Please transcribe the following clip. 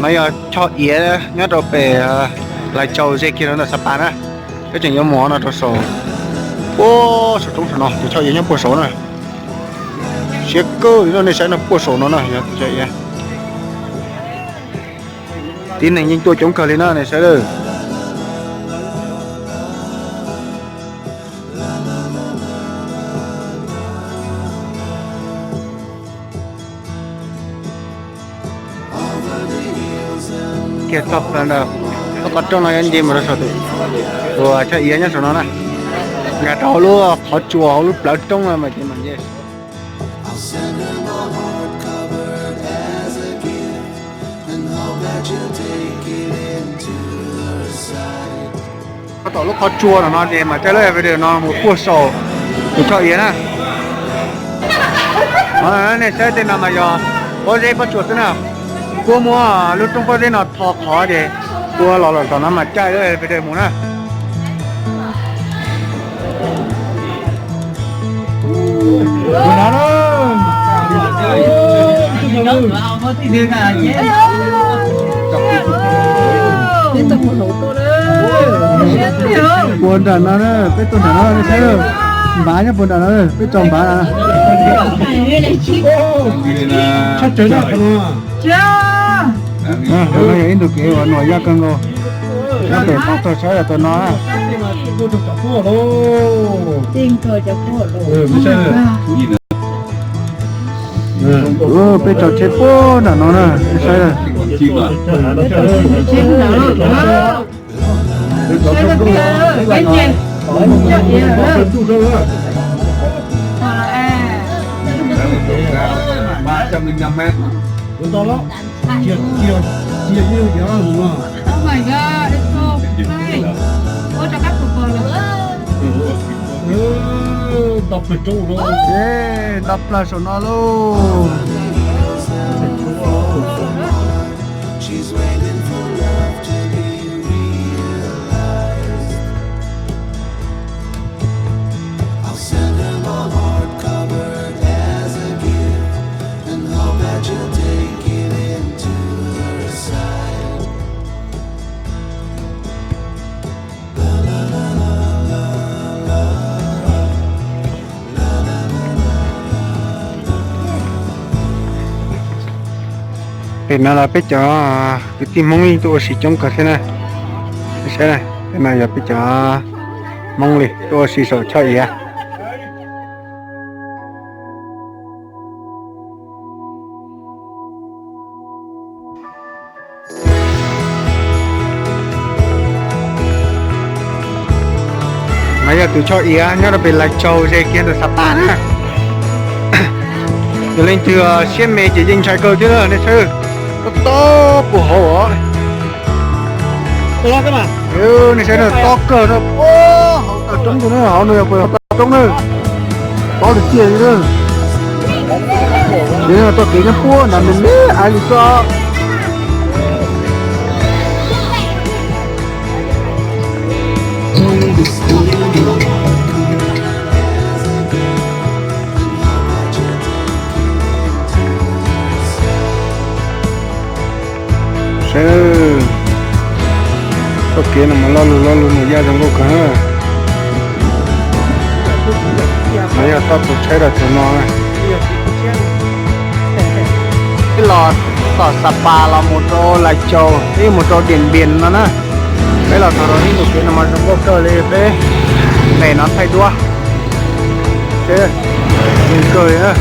No yog choj iav nyob rau pem Lais Tsau ze kiag rau ntawm Xab Pas na. Peb tseem yuav mus no rau saum, puag saum roob saum no, tus choj iav nyob puag saud na. Siab kawg li no, nej saib no puag saum no na yog tus choj iav. Tib neeg yeej tuaj coob kawg li na, nej saib lawm. Kiag txog plaws ntawm lub qhov rooj no yuav nce mus rau saum tus, tus choj iav nyob saum no na. Nkag rau hauv lub qhov tsua hauv lub plawv roob no mas ces mam nce. Tom lub qhov tsua no ces mas caij lub elevator no mus puag saum tus choj iav na. Nej saib tej no mas yog pob zeb pob tsuas xwb na. Puab muab lub roob pob zeb no tho qhov ces ua los lawm tom no mas caij lub elevator mus na. Puag nram no, peb tuaj nram no, npav nyob puag nram no, peb tso npav. Yog ib ntu kev uas nuam yaj kawg nkaus. Nyob pem pab tog saib yog tau no. Peb tso tsheb puag nram no na, peb saib. Nto plaws saum no lauj. Pem no los peb cov kwv tij Hmoob yeej tuaj ua si coob kawg thiab na. Saib, peb no yog peb cov Hmoob li tuaj ua si saum choj iav. No yog tus choj iav nyob rau pem Lais Tsau ze kiag ntawm Xab Pas na. Yog leej twg siab me ces yeej ntshai kawg thiab nej saib, tob tob puag hauv os. Nej saib no tob kawg no, hauv tawm roob tus na, hauv no yog puas yog tawm roob na. Tob tiag tiag li na. Ces txoj kev nyob puag nram me me aiv li txoj. Saib, txoj kev no mas lo lus lo lus, nuam yaj zoo nkauj kawg. No yog toj tus tshaib rau cov no. Peb los tom Xab Pas los mus rau Lais Tsau, peb mus rau Diam Npias no na. Peb los txog rau ib ntu kev no mas zoo nkauj kawg li, peb mus no thaij duab. Seb, zoo kawg li na.